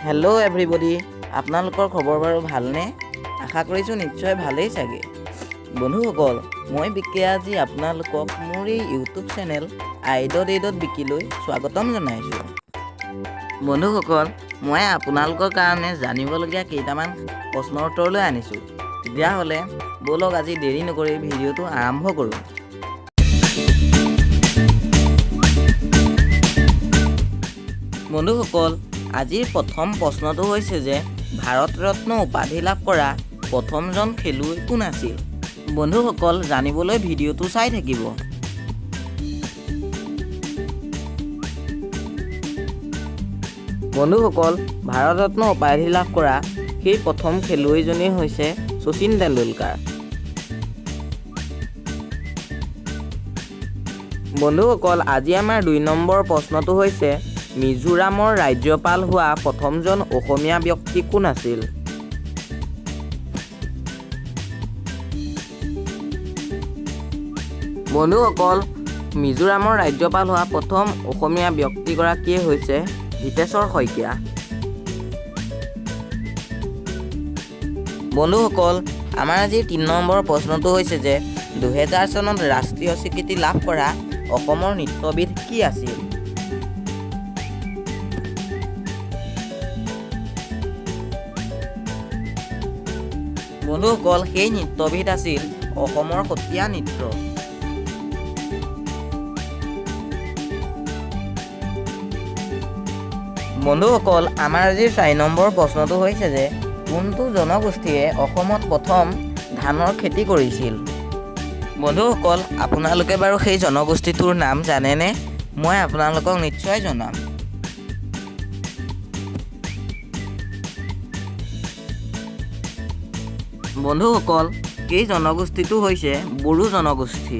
Hello' everybody, আপোনালোকৰ খবৰ বাৰু ভালনে? আশা কৰিছোঁ নিশ্চয় ভালেই চাগে। বন্ধুসকল, মই বিকিয়ে আজি আপোনালোকক মোৰ এই ইউটিউব চেনেল আইডত এইডত বিকিলৈ স্বাগতম জনাইছোঁ। বন্ধুসকল, মই আপোনালোকৰ কাৰণে জানিবলগীয়া কেইটামান প্ৰশ্নৰ উত্তৰ লৈ আনিছোঁ। তেতিয়াহ'লে ব'লক, আজি দেৰি নকৰি ভিডিঅ'টো আৰম্ভ কৰোঁ। বন্ধুসকল, আজিৰ প্ৰথম প্ৰশ্নটো হৈছে যে ভাৰত ৰত্ন উপাধি লাভ কৰা প্ৰথমজন খেলুৱৈ কোন আছিল? বন্ধুসকল, জানিবলৈ ভিডিঅ'টো চাই থাকিব। বন্ধুসকল, ভাৰত ৰত্ন উপাধি লাভ কৰা সেই প্ৰথম খেলুৱৈজনেই হৈছে শচীন তেণ্ডুলকাৰ। বন্ধুসকল, আজি আমাৰ 2 নম্বৰ প্ৰশ্নটো হৈছে, মিজোৰামৰ ৰাজ্যপাল হোৱা প্ৰথমজন অসমীয়া ব্যক্তি কোন আছিল? বন্ধুসকল, মিজোৰামৰ ৰাজ্যপাল হোৱা প্ৰথম অসমীয়া ব্যক্তিগৰাকীয়ে হৈছে হিতেশ্বৰ শইকীয়া। বন্ধুসকল, আমাৰ আজিৰ 3 নম্বৰ প্ৰশ্নটো হৈছে যে 2000 চনত ৰাষ্ট্ৰীয় স্বীকৃতি লাভ কৰা অসমৰ নৃত্যবিধ কি আছিল? বন্ধুসকল, সেই নৃত্যবিধ আছিল অসমৰ সত্ৰীয়া নৃত্য। বন্ধুসকল, আমাৰ আজিৰ 4 নম্বৰ প্ৰশ্নটো হৈছে যে কোনটো জনগোষ্ঠীয়ে অসমত প্ৰথম ধানৰ খেতি কৰিছিল? বন্ধুসকল, আপোনালোকে বাৰু সেই জনগোষ্ঠীটোৰ নাম জানেনে? মই আপোনালোকক নিশ্চয় জনাম। বন্ধুসকল, এই জনগোষ্ঠীটো হৈছে বড়ো জনগোষ্ঠী।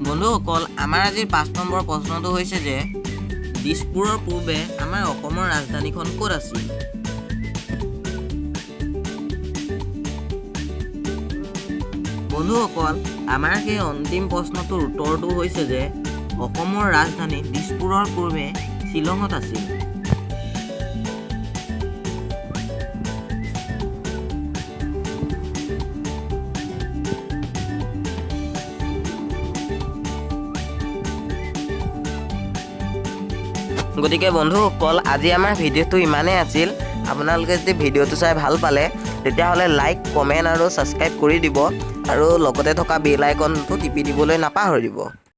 বন্ধুসকল, আমাৰ আজিৰ 5 নম্বৰ প্ৰশ্নটো হৈছে যে দিছপুৰৰ পূৰ্বে আমাৰ অসমৰ ৰাজধানীখন ক'ত আছিল? বন্ধুসকল, আমাৰ সেই অন্তিম প্ৰশ্নটোৰ উত্তৰটো হৈছে যে অসমৰ ৰাজধানী দিছপুৰৰ পূৰ্বে শ্বিলঙত আছিল। গতিকে বন্ধুসকল, আজি আমাৰ ভিডিঅ'টো ইমানেই আছিল। আপোনালোকে যদি ভিডিঅ'টো চাই ভাল পালে, তেতিয়াহ'লে লাইক, কমেণ্ট আৰু ছাবস্ক্ৰাইব কৰি দিব আৰু লগতে থকা বেল আইকনটো টিপি দিবলৈ নাপাহৰিব।